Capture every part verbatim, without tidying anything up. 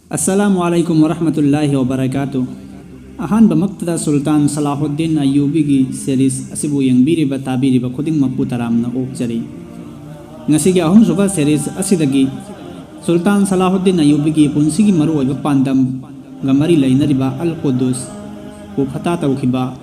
ꯑꯁꯂꯥꯃꯨ ꯑꯂꯥꯏꯀꯨꯝ ꯋꯔꯍꯃꯇꯨꯜꯂꯥꯍꯤ ꯋꯕꯔꯀꯥꯇꯨ꯫ ꯑꯍꯥꯟꯕꯃꯛꯇꯗ ꯁꯨꯜꯇꯥꯟ ꯁꯂꯥꯍꯨꯗꯤꯟ ꯑꯌꯨꯕꯤꯒꯤ series ꯑꯁꯤꯕꯨ ꯌꯦꯡꯕꯤꯔꯤꯕ ꯇꯥꯕꯤꯔꯤꯕ ꯈꯨꯗꯤꯡꯃꯛꯄꯨ ꯇꯔꯥꯝꯅ ꯑꯣꯛꯆꯔꯤ꯫ ꯉꯁꯤꯒꯤ ꯑꯍꯨꯝꯁꯨꯕ ꯁꯦꯔꯤꯁ ꯑꯁꯤꯗꯒꯤ ꯁꯨꯜꯇꯥꯟ ꯁꯂꯥꯍꯨꯗꯤꯟ ꯑꯌꯨꯕꯤꯒꯤ ꯄꯨꯟꯁꯤꯒꯤ ꯃꯔꯨꯑꯣꯏꯕ ꯄꯥꯟꯗꯝꯒ ꯃꯔꯤ ꯂꯩꯅꯔꯤꯕ ꯑꯜ ꯀꯨꯗꯨꯁꯄꯨ ꯐꯇꯥ ꯇꯧꯈꯤꯕ,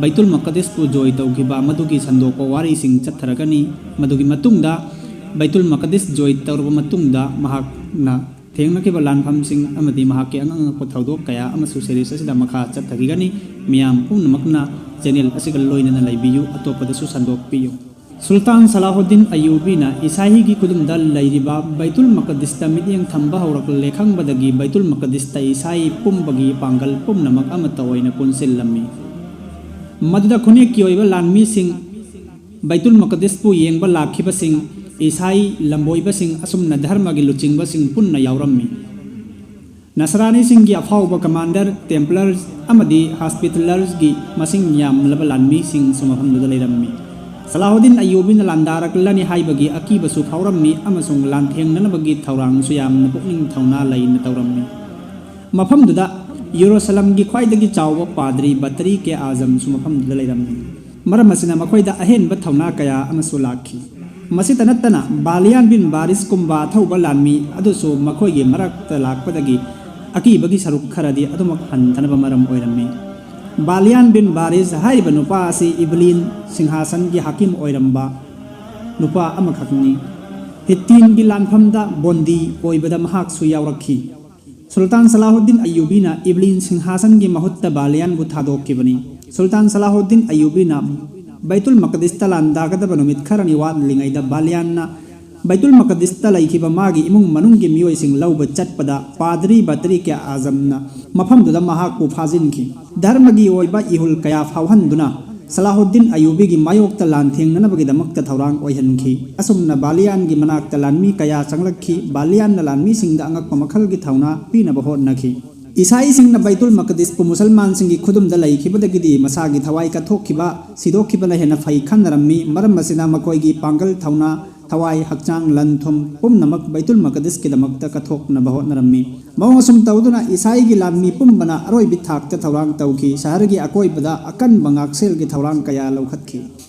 ꯕꯩꯇꯨꯜ ꯃꯀꯗꯤꯁꯄꯨ ꯖꯣꯏ ꯇꯧꯈꯤꯕ, ꯃꯗꯨꯒꯤ ꯁꯟꯗꯣꯛꯄ ꯋꯥꯔꯤꯁꯤꯡ ꯆꯠꯊꯔꯒꯅꯤ꯫ ꯃꯗꯨꯒꯤ ꯃꯇꯨꯡꯗ ꯕꯩꯇꯨꯜ ꯃꯀꯗꯤꯁ ꯖꯣꯏ ꯇꯧꯔꯕ ꯃꯇꯨꯡꯗ ꯃꯍꯥꯛꯅ ꯊꯦꯡꯅꯈꯤꯕ ꯂꯥꯟꯐꯝꯁꯤꯡ ꯑꯃꯗꯤ ꯃꯍꯥꯛꯀꯤ ꯑꯉꯛ ꯑꯉꯛꯄ ꯊꯧꯗꯣꯛ ꯀꯌꯥ ꯑꯃꯁꯨ ꯁꯦꯔꯤꯁ ꯑꯁꯤꯗ ꯃꯈꯥ ꯆꯠꯊꯈꯤꯒꯅꯤ꯫ ꯃꯤꯌꯥꯝ ꯄꯨꯝꯅꯃꯛꯅ ꯆꯦꯅꯦꯜ ꯑꯁꯤꯒ ꯂꯣꯏꯅꯅ ꯂꯩꯕꯤꯌꯨ, ꯑꯇꯣꯞꯄꯗꯁꯨ ꯁꯟꯗꯣꯛꯄꯤꯌꯨ꯫ ꯁꯨꯜꯇꯥꯟ ꯁꯂꯥꯍꯨꯗꯤꯟ ꯑꯌꯨꯕꯤꯅ ꯏꯁꯥꯍꯤꯒꯤ ꯈꯨꯗꯨꯝꯗ ꯂꯩꯔꯤꯕ ꯕꯩꯇꯨꯜ ꯃꯀꯗꯤꯁꯇ ꯃꯤꯠꯌꯦꯡ ꯊꯝꯕ ꯍꯧꯔꯛꯂꯦ ꯈꯪꯕꯗꯒꯤ ꯕꯩꯇꯨꯜ ꯃꯀꯗꯤꯁꯇ ꯏꯁꯥꯍꯤ ꯄꯨꯝꯕꯒꯤ ꯄꯥꯡꯒꯜ ꯄꯨꯝꯅꯃꯛ ꯑꯃꯠꯇ ꯑꯣꯏꯅ ꯄꯨꯟꯁꯤꯜꯂꯝꯃꯤ꯫ ꯃꯗꯨꯗ ꯈꯨꯟꯅꯦꯛꯀꯤ ꯑꯣꯏꯕ ꯂꯥꯟꯃꯤꯁꯤꯡ, ꯕꯩꯇꯨꯜ ꯃꯀꯗꯤꯁꯄꯨ ꯌꯦꯡꯕ ꯂꯥꯛꯈꯤꯕꯁꯤꯡ, ꯏꯁꯥꯏ ꯂꯝꯕꯣꯏꯕꯁꯤꯡ ꯑꯁꯨꯝꯅ ꯙꯔꯃꯒꯤ ꯂꯨꯆꯤꯡꯕꯁꯤꯡ ꯄꯨꯟꯅ ꯌꯥꯎꯔꯝꯃꯤ꯫ ꯅꯁꯔꯥꯅꯤꯁꯤꯡꯒꯤ ꯑꯐꯥꯎꯕ ꯀꯃꯥꯟꯗꯔ, ꯇꯦꯝꯄ꯭ꯂꯔꯁ ꯑꯃꯗꯤ ꯍꯥꯁꯄꯤꯇꯂꯔꯁꯒꯤ ꯃꯁꯤꯡ ꯌꯥꯝꯂꯕ ꯂꯥꯟꯃꯤꯁꯤꯡꯁꯨ ꯃꯐꯝꯗꯨꯗ ꯂꯩꯔꯝꯃꯤ꯫ ꯁꯂꯥꯍꯨꯗꯤꯟ ꯑꯌꯨꯕꯤꯅ ꯂꯥꯟꯗꯥꯔꯛꯂꯅꯤ ꯍꯥꯏꯕꯒꯤ ꯑꯀꯤꯕꯁꯨ ꯐꯥꯎꯔꯝꯃꯤ ꯑꯃꯁꯨꯡ ꯂꯥꯟꯊꯦꯡꯅꯅꯕꯒꯤ ꯊꯧꯔꯥꯡꯁꯨ ꯌꯥꯝꯅ ꯄꯨꯛꯅꯤꯡ ꯊꯧꯅꯥ ꯂꯩꯅ ꯇꯧꯔꯝꯃꯤ꯫ ꯃꯐꯝꯗꯨꯗ ꯌꯦꯔꯨꯁꯂꯝꯒꯤ ꯈ꯭ꯋꯥꯏꯗꯒꯤ ꯆꯥꯎꯕ ꯄꯥꯗ꯭ꯔꯤ ꯕꯇ꯭ꯔꯤ ꯀꯦ ꯑꯥꯖꯝꯁꯨ ꯃꯐꯝꯗꯨꯗ ꯂꯩꯔꯝꯃꯤ꯫ ꯃꯔꯝ ꯑꯁꯤꯅ ꯃꯈꯣꯏꯗ ꯑꯍꯦꯟꯕ ꯊꯧꯅꯥ ꯀꯌꯥ ꯑꯃꯁꯨ ꯂꯥꯛꯈꯤ꯫ ꯃꯁꯤꯇ ꯅꯠꯇꯅ ꯕꯥꯂꯤꯌꯥꯟ ꯕꯤꯟ ꯕꯥꯔꯤꯁꯀꯨꯝꯕ ꯑꯊꯧꯕ ꯂꯥꯟꯃꯤ ꯑꯗꯨꯁꯨ ꯃꯈꯣꯏꯒꯤ ꯃꯔꯛꯇ ꯂꯥꯛꯄꯗꯒꯤ ꯑꯀꯤꯕꯒꯤ ꯁꯔꯨꯛ ꯈꯔꯗꯤ ꯑꯗꯨꯃꯛ ꯍꯟꯊꯅꯕ ꯃꯔꯝ ꯑꯣꯏꯔꯝꯃꯤ꯫ ꯕꯥꯂꯤꯌꯥꯟ ꯕꯤꯟ ꯕꯥꯔꯤꯁ ꯍꯥꯏꯔꯤꯕ ꯅꯨꯄꯥ ꯑꯁꯤ ꯏꯕꯂꯤꯟ ꯁꯤꯡꯍꯥꯁꯟꯒꯤ ꯍꯥꯀꯤꯝ ꯑꯣꯏꯔꯝꯕ ꯅꯨꯄꯥ ꯑꯃꯈꯛꯅꯤ꯫ ꯍꯤꯠꯇꯤꯟꯒꯤ ꯂꯥꯟꯐꯝꯗ ꯕꯣꯟꯗꯤ ꯑꯣꯏꯕꯗ ꯃꯍꯥꯛꯁꯨ ꯌꯥꯎꯔꯛꯈꯤ꯫ ꯁꯨꯜꯇꯥꯟ ꯁꯂꯥꯍꯨꯗꯤꯟ ꯑꯌꯨꯕꯤꯅ ꯏꯕꯂꯤꯟ ꯁꯤꯡꯍꯥꯁꯟꯒꯤ ꯃꯍꯨꯠꯇ ꯕꯥꯂꯤꯌꯥꯟꯕꯨ ꯊꯥꯗꯣꯛꯈꯤꯕꯅꯤ꯫ ꯁꯨꯜꯇꯥꯟ ꯁꯂꯥꯍꯨꯗꯤꯟ ꯑꯌꯨꯕꯤꯅ ꯕꯩꯇꯨꯜ ꯃꯀꯗꯤꯁꯇ ꯂꯥꯟꯗꯥꯒꯗꯕ ꯅꯨꯃꯤꯠ ꯈꯔꯅꯤ ꯋꯥꯠꯂꯤꯉꯩꯗ ꯕꯥꯂꯤꯌꯥꯟꯅ ꯕꯩꯇꯨꯜ ꯃꯀꯗꯤꯁꯇ ꯂꯩꯈꯤꯕ ꯃꯥꯒꯤ ꯏꯃꯨꯡ ꯃꯅꯨꯡꯒꯤ ꯃꯤꯑꯣꯏꯁꯤꯡ ꯂꯧꯕ ꯆꯠꯄꯗ ꯄꯥꯗ꯭ꯔꯤ ꯕꯇ꯭ꯔꯤ ꯀꯦ ꯑꯥꯖꯝꯅ ꯃꯐꯝꯗꯨꯗ ꯃꯍꯥꯛꯄꯨ ꯐꯥꯖꯤꯟꯈꯤ꯫ ꯙꯔꯃꯒꯤ ꯑꯣꯏꯕ ꯏꯍꯨꯜ ꯀꯌꯥ ꯐꯥꯎꯍꯟꯗꯨꯅ ꯁꯂꯥꯍꯨꯗꯤꯟ ꯑꯌꯨꯕꯤꯒꯤ ꯃꯥꯌꯣꯛꯇ ꯂꯥꯟꯊꯦꯡꯅꯅꯕꯒꯤꯗꯃꯛꯇ ꯊꯧꯔꯥꯡ ꯑꯣꯏꯍꯟꯈꯤ꯫ ꯑꯁꯨꯝꯅ ꯕꯥꯂꯤꯌꯥꯟꯒꯤ ꯃꯅꯥꯛꯇ ꯂꯥꯟꯃꯤ ꯀꯌꯥ ꯆꯪꯂꯛꯈꯤ꯫ ꯕꯥꯂꯤꯌꯥꯟꯅ ꯂꯥꯟꯃꯤꯁꯤꯡꯗ ꯑꯉꯛꯄ ꯃꯈꯜꯒꯤ ꯊꯧꯅꯥ ꯄꯤꯅꯕ ꯍꯣꯠꯅꯈꯤ꯫ ꯏꯁꯥꯏꯁꯤꯡꯅ ꯕꯩꯇꯨꯜ ꯃꯀꯗꯤꯁꯄꯨ ꯃꯨꯁꯜꯃꯥꯟꯁꯤꯡꯒꯤ ꯈꯨꯗꯨꯝꯗ ꯂꯩꯈꯤꯕꯗꯒꯤꯗꯤ ꯃꯁꯥꯒꯤ ꯊꯋꯥꯏ ꯀꯠꯊꯣꯛꯈꯤꯕ, ꯁꯤꯗꯣꯛꯈꯤꯕꯅ ꯍꯦꯟꯅ ꯐꯩ ꯈꯟꯅꯔꯝꯃꯤ꯫ ꯃꯔꯝ ꯑꯁꯤꯅ ꯃꯈꯣꯏꯒꯤ ꯄꯥꯡꯒꯜ, ꯊꯧꯅꯥ, ꯊꯋꯥꯏ, ꯍꯛꯆꯥꯡ, ꯂꯟ ꯊꯨꯝ ꯄꯨꯝꯅꯃꯛ ꯕꯩꯇꯨꯜ ꯃꯀꯗꯤꯁꯀꯤꯗꯃꯛꯇ ꯀꯠꯊꯣꯛꯅꯕ ꯍꯣꯠꯅꯔꯝꯃꯤ꯫ ꯃꯑꯣꯡ ꯑꯁꯨꯝ ꯇꯧꯗꯨꯅ ꯏꯁꯥꯏꯒꯤ ꯂꯥꯟꯃꯤ ꯄꯨꯝꯕꯅ ꯑꯔꯣꯏꯕꯤ ꯊꯥꯛꯇ ꯊꯧꯔꯥꯡ ꯇꯧꯈꯤ꯫ ꯁꯍꯔꯒꯤ ꯑꯀꯣꯏꯕꯗ ꯑꯀꯟꯕ ꯉꯥꯛꯁꯦꯜꯒꯤ ꯊꯧꯔꯥꯡ ꯀꯌꯥ ꯂꯧꯈꯠꯈꯤ꯫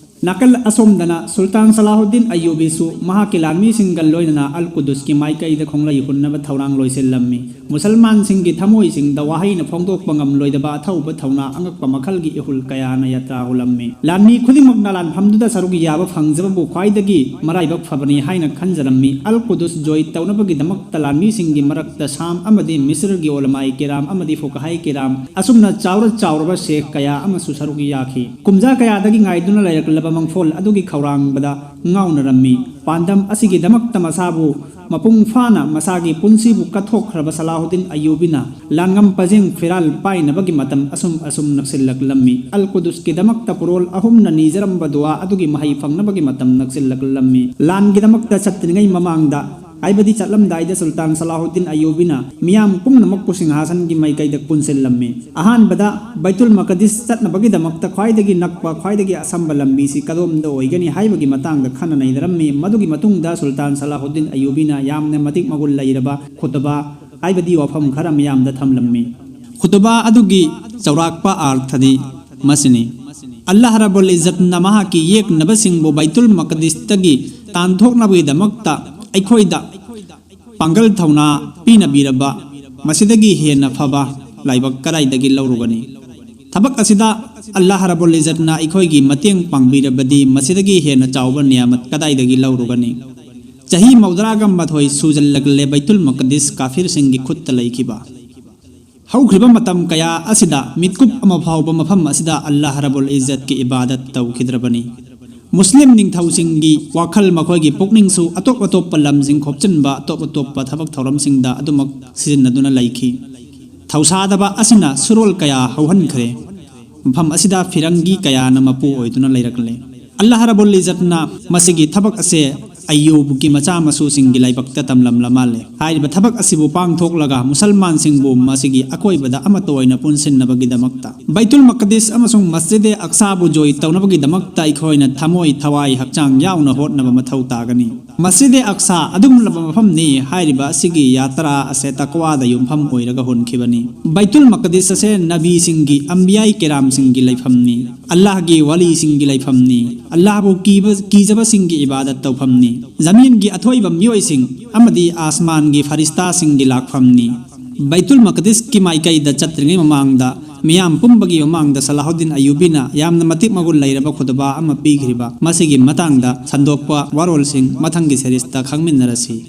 ꯅꯥꯀꯜ ꯑꯁꯣꯝꯗꯅ ꯁꯨꯜꯇꯥꯟ ꯁꯂꯥꯍꯨꯗꯤꯟ ꯑꯌꯨꯕꯤꯁꯨ ꯃꯍꯥꯛꯀꯤ ꯂꯥꯟꯃꯤꯁꯤꯡꯒ ꯂꯣꯏꯅꯅ ꯑꯜ ꯀꯨꯗꯨꯁꯀꯤ ꯃꯥꯏꯀꯩꯗ ꯈꯣꯡꯂꯩ ꯍꯨꯟꯅꯕ ꯊꯧꯔꯥꯡ ꯂꯣꯏꯁꯤꯜꯂꯝꯃꯤ꯫ ꯃꯨꯁꯜꯃꯥꯟꯁꯤꯡꯒꯤ ꯊꯃꯣꯏꯁꯤꯡꯗ ꯋꯥꯍꯩꯅ ꯐꯣꯡꯗꯣꯛꯄ ꯉꯝꯂꯣꯏꯗꯕ ꯑꯊꯧꯕ ꯊꯧꯅꯥ ꯑꯉꯛꯄ ꯃꯈꯜꯒꯤ ꯏꯍꯨꯜ ꯀꯌꯥꯅ ꯌꯥꯇ꯭ꯔꯥ ꯍꯨꯜꯂꯝꯃꯤ꯫ ꯂꯥꯟꯃꯤ ꯈꯨꯗꯤꯡꯃꯛꯅ ꯂꯥꯟꯐꯝꯗꯨꯗ ꯁꯔꯨꯛ ꯌꯥꯕ ꯐꯪꯖꯕꯕꯨ ꯈ꯭ꯋꯥꯏꯗꯒꯤ ꯃꯔꯥꯏꯕꯛ ꯐꯕꯅꯤ ꯍꯥꯏꯅ ꯈꯟꯖꯔꯝꯃꯤ꯫ ꯑꯜ ꯀꯨꯗꯨꯁ ꯖꯣꯏ ꯇꯧꯅꯕꯒꯤꯗꯃꯛꯇ ꯂꯥꯟꯃꯤꯁꯤꯡꯒꯤ ꯃꯔꯛꯇ ꯁꯥꯝ ꯑꯃꯗꯤ ꯃꯤꯁꯔꯒꯤ ꯑꯣꯂꯃꯥꯏ ꯀꯤꯔꯥꯝ ꯑꯃꯗꯤ ꯐꯨꯀꯍꯥꯏ ꯀꯤꯔꯥꯝ ꯑꯁꯨꯝꯅ ꯆꯥꯎꯔ ꯆꯥꯎꯔꯕ ꯁꯦꯈ ꯀꯌꯥ ꯑꯃꯁꯨ ꯁꯔꯨꯛ ꯌꯥꯈꯤ꯫ ꯀꯨꯝꯖꯥ ꯀꯌꯥꯗꯒꯤ ꯉꯥꯏꯗꯨꯅ ꯂꯩꯔꯛꯂꯕ ꯃꯪꯐꯣꯜ ꯑꯗꯨꯒꯤ ꯈꯧꯔꯥꯡꯕꯗ ꯉꯥꯎꯅꯔꯝꯃꯤ꯫ ꯄꯥꯟꯗꯝ ꯑꯁꯤꯒꯤꯗꯃꯛꯇ ꯃꯁꯥꯕꯨ ꯃꯄꯨꯡ ꯐꯥꯅ ꯃꯁꯥꯒꯤ ꯄꯨꯟꯁꯤꯕꯨ ꯀꯠꯊꯣꯛꯈ꯭ꯔꯕ ꯁꯂꯥꯍꯨꯗꯤꯟ ꯑꯌꯨꯕꯤꯅ ꯂꯥꯟꯉꯝ ꯄꯖꯦꯡ ꯐꯤꯔꯥꯜ ꯄꯥꯏꯅꯕꯒꯤ ꯃꯇꯝ ꯑꯁꯨꯝ ꯑꯁꯨꯝ ꯅꯛꯁꯤꯜꯂꯛꯂꯝꯃꯤ꯫ ꯑꯜ ꯀꯨꯗꯨꯁꯀꯤꯗꯃꯛꯇ ꯄꯨꯔꯣꯜ ꯑꯍꯨꯝꯅ ꯅꯤꯖꯔꯝꯕ ꯗꯨꯋꯥ ꯑꯗꯨꯒꯤ ꯃꯍꯩ ꯐꯪꯅꯕꯒꯤ ꯃꯇꯝ ꯅꯛꯁꯤꯜꯂꯛꯂꯝꯃꯤ꯫ ꯂꯥꯟꯒꯤꯗꯃꯛꯇ ꯆꯠꯇ꯭ꯔꯤꯉꯩ ꯃꯃꯥꯡꯗ, ꯍꯥꯏꯕꯗꯤ ꯆꯠꯂꯝꯗꯥꯏꯗ ꯁꯨꯜꯇꯥꯟ ꯁꯂꯥꯍꯨꯗꯤꯟ ꯑꯌꯨꯕꯤꯅ ꯃꯤꯌꯥꯝ ꯄꯨꯝꯅꯃꯛꯄꯨ ꯁꯤꯡꯍꯥꯁꯟꯒꯤ ꯃꯥꯏꯀꯩꯗ ꯄꯨꯟꯁꯤꯜꯂꯝꯃꯤ꯫ ꯑꯍꯥꯟꯕꯗ ꯕꯩꯇꯨꯜ ꯃꯀꯗꯤꯁ ꯆꯠꯅꯕꯒꯤꯗꯃꯛꯇ ꯈ꯭ꯋꯥꯏꯗꯒꯤ ꯅꯛꯄ, ꯈ꯭ꯋꯥꯏꯗꯒꯤ ꯑꯁꯝꯕ ꯂꯝꯕꯤꯁꯤ ꯀꯗꯣꯝꯗ ꯑꯣꯏꯒꯅꯤ ꯍꯥꯏꯕꯒꯤ ꯃꯇꯥꯡꯗ ꯈꯟꯅ ꯅꯩꯅꯔꯝꯃꯤ꯫ ꯃꯗꯨꯒꯤ ꯃꯇꯨꯡꯗ ꯁꯨꯜꯇꯥꯟ ꯁꯂꯥꯍꯨꯗꯤꯟ ꯑꯌꯨꯕꯤꯅ ꯌꯥꯝꯅ ꯃꯇꯤꯛ ꯃꯒꯨꯟ ꯂꯩꯔꯕ ꯈꯨꯇꯕꯥ ꯍꯥꯏꯕꯗꯤ ꯋꯥꯐꯝ ꯈꯔ ꯃꯤꯌꯥꯝꯗ ꯊꯝꯂꯝꯃꯤ꯫ ꯈꯨꯇꯕꯥ ꯑꯗꯨꯒꯤ ꯆꯥꯎꯔꯥꯛꯄ ꯑꯥꯔꯊꯗꯤ ꯃꯁꯤꯅꯤ: ꯑꯜꯂꯥꯍ ꯔꯕꯨꯜ ꯏꯖꯠꯅ ꯃꯍꯥꯛꯀꯤ ꯌꯦꯛꯅꯕꯁꯤꯡꯕꯨ ꯕꯩꯇꯨꯜ ꯃꯀꯗꯤꯁꯇꯒꯤ ꯇꯥꯟꯊꯣꯛꯅꯕꯒꯤꯗꯃꯛꯇ ꯑꯩꯈꯣꯏꯗ ꯄꯥꯡꯒꯜ ꯊꯧꯅꯥ ꯄꯤꯅꯕꯤꯔꯕ ꯃꯁꯤꯗꯒꯤ ꯍꯦꯟꯅ ꯐꯕ ꯂꯥꯏꯕꯛ ꯀꯗꯥꯏꯗꯒꯤ ꯂꯧꯔꯨꯒꯅꯤ? ꯊꯕꯛ ꯑꯁꯤꯗ ꯑꯜꯂꯥꯍ ꯔꯕꯨꯜ ꯏꯖꯠꯅ ꯑꯩꯈꯣꯏꯒꯤ ꯃꯇꯦꯡ ꯄꯥꯡꯕꯤꯔꯕꯗꯤ ꯃꯁꯤꯗꯒꯤ ꯍꯦꯟꯅ ꯆꯥꯎꯕ ꯅꯤꯌꯥꯃꯠ ꯀꯗꯥꯏꯗꯒꯤ ꯂꯧꯔꯨꯒꯅꯤ? ꯆꯍꯤ ꯃꯧꯗ꯭ꯔꯥꯒ ꯃꯥꯊꯣꯏ ꯁꯨꯖꯜꯂꯛꯂꯦ ꯕꯩꯇꯨꯜ ꯃꯀꯗꯤꯁ ꯀꯥꯐꯤꯔꯁꯤꯡꯒꯤ ꯈꯨꯠꯇ ꯂꯩꯈꯤꯕ꯫ ꯍꯧꯈ꯭ꯔꯤꯕ ꯃꯇꯝ ꯀꯌꯥ ꯑꯁꯤꯗ ꯃꯤꯠꯀꯨꯞ ꯑꯃ ꯐꯥꯎꯕ ꯃꯐꯝ ꯑꯁꯤꯗ ꯑꯜꯂꯥꯍ ꯔꯕꯨꯜ ꯏꯖꯠꯀꯤ ꯏꯕꯥꯗꯠ ꯇꯧꯈꯤꯗ꯭ꯔꯕꯅꯤ꯫ ꯃꯨꯁꯂꯤꯝ ꯅꯤꯡꯊꯧꯁꯤꯡꯒꯤ ꯋꯥꯈꯜ, ꯃꯈꯣꯏꯒꯤ ꯄꯨꯛꯅꯤꯡꯁꯨ ꯑꯇꯣꯞ ꯑꯇꯣꯞꯄ ꯂꯝꯁꯤꯡ ꯈꯣꯞꯆꯤꯟꯕ, ꯑꯇꯣꯞ ꯑꯇꯣꯞꯄ ꯊꯕꯛ ꯊꯧꯔꯝꯁꯤꯡꯗ ꯑꯗꯨꯃꯛ ꯁꯤꯖꯤꯟꯅꯗꯨꯅ ꯂꯩꯈꯤ꯫ ꯊꯧꯁꯥꯗꯕ ꯑꯁꯤꯅ ꯁꯨꯔꯣꯜ ꯀꯌꯥ ꯍꯧꯍꯟꯈ꯭ꯔꯦ꯫ ꯃꯐꯝ ꯑꯁꯤꯗ ꯐꯤꯔꯪꯒꯤ ꯀꯌꯥꯅ ꯃꯄꯨ ꯑꯣꯏꯗꯨꯅ ꯂꯩꯔꯛꯂꯦ꯫ ꯑꯜꯂꯥꯍ ꯔꯕꯨꯜ ꯏꯖꯠꯅ ꯃꯁꯤꯒꯤ ꯊꯕꯛ ꯑꯁꯦ ꯑꯌꯨꯕꯒꯤ ꯃꯆꯥ ꯃꯁꯨꯁꯤꯡꯒꯤ ꯂꯥꯏꯕꯛꯇ ꯇꯝꯂꯝꯂ ꯃꯥꯜꯂꯦ꯫ ꯍꯥꯏꯔꯤꯕ ꯊꯕꯛ ꯑꯁꯤꯕꯨ ꯄꯥꯡꯊꯣꯛꯂꯒ ꯃꯨꯁꯜꯃꯥꯟꯁꯤꯡꯕꯨ ꯃꯁꯤꯒꯤ ꯑꯀꯣꯏꯕꯗ ꯑꯃꯠꯇ ꯑꯣꯏꯅ ꯄꯨꯟꯁꯤꯟꯅꯕꯒꯤꯗꯃꯛꯇ ꯕꯩꯇꯨꯜ ꯃꯛꯀꯗꯤꯁ ꯑꯃꯁꯨꯡ ꯃꯁꯖꯤꯗꯦ ꯑꯛꯁꯥꯕꯨ ꯖꯣꯏ ꯇꯧꯅꯕꯒꯤꯗꯃꯛꯇ ꯑꯩꯈꯣꯏꯅ ꯊꯃꯣꯏ ꯊꯋꯥꯏ ꯍꯛꯆꯥꯡ ꯌꯥꯎꯅ ꯍꯣꯠꯅꯕ ꯃꯊꯧ ꯇꯥꯒꯅꯤ꯫ ꯃꯁꯖꯤꯗꯦ ꯑꯛꯁꯥ ꯑꯗꯨꯒꯨꯝꯂꯕ ꯃꯐꯝꯅꯤ꯫ ꯍꯥꯏꯔꯤꯕ ꯑꯁꯤꯒꯤ ꯌꯥꯇ꯭ꯔꯥ ꯑꯁꯦ ꯇꯛꯋꯥꯗ ꯌꯨꯝꯐꯝ ꯑꯣꯏꯔꯒ ꯍꯣꯟꯈꯤꯕꯅꯤ꯫ ꯕꯩꯇꯨꯜ ꯃꯛꯀꯗꯤꯁ ꯑꯁꯦ ꯅꯕꯤꯁꯤꯡꯒꯤ, ꯑꯝꯕꯤꯌꯥꯏ ꯀꯦꯔꯥꯝꯁꯤꯡꯒꯤ ꯂꯩꯐꯝꯅꯤ꯫ ꯑꯜꯂꯥꯍꯒꯤ ꯋꯥꯂꯤꯁꯤꯡꯒꯤ ꯂꯩꯐꯝꯅꯤ꯫ ꯑꯜꯂꯥꯍꯕꯨ ꯀꯤꯕ, ꯀꯤꯖꯕꯁꯤꯡꯒꯤ ꯏꯕꯥꯗꯠ ꯇꯧꯐꯝꯅꯤ꯫ ꯖꯃꯤꯟꯒꯤ ꯑꯊꯣꯏꯕ ꯃꯤꯑꯣꯏꯁꯤꯡ ꯑꯃꯗꯤ ꯑꯥꯁꯃꯥꯟꯒꯤ ꯐꯔꯤꯁꯇꯥꯁꯤꯡꯒꯤ ꯂꯥꯛꯐꯝꯅꯤ꯫ ꯕꯩꯇꯨꯜ ꯃꯛꯀꯗꯤꯁꯀꯤ ꯃꯥꯏꯀꯩꯗ ꯆꯠꯇ꯭ꯔꯤꯉꯩ ꯃꯃꯥꯡꯗ, ꯃꯤꯌꯥꯝ ꯄꯨꯝꯕꯒꯤ ꯃꯃꯥꯡꯗ ꯁꯂꯥꯍꯨꯗꯤꯟ ꯑꯌꯨꯕꯤꯅ ꯌꯥꯝꯅ ꯃꯇꯤꯛ ꯃꯒꯨꯟ ꯂꯩꯔꯕ ꯈꯨꯗꯕꯥ ꯑꯃ ꯄꯤꯈ꯭ꯔꯤꯕ ꯃꯁꯤꯒꯤ ꯃꯇꯥꯡꯗ ꯁꯟꯗꯣꯛꯄ ꯋꯥꯔꯣꯜꯁꯤꯡ ꯃꯊꯪꯒꯤ ꯁꯦꯔꯤꯁꯇ ꯈꯪꯃꯤꯟꯅꯔꯁꯤ꯫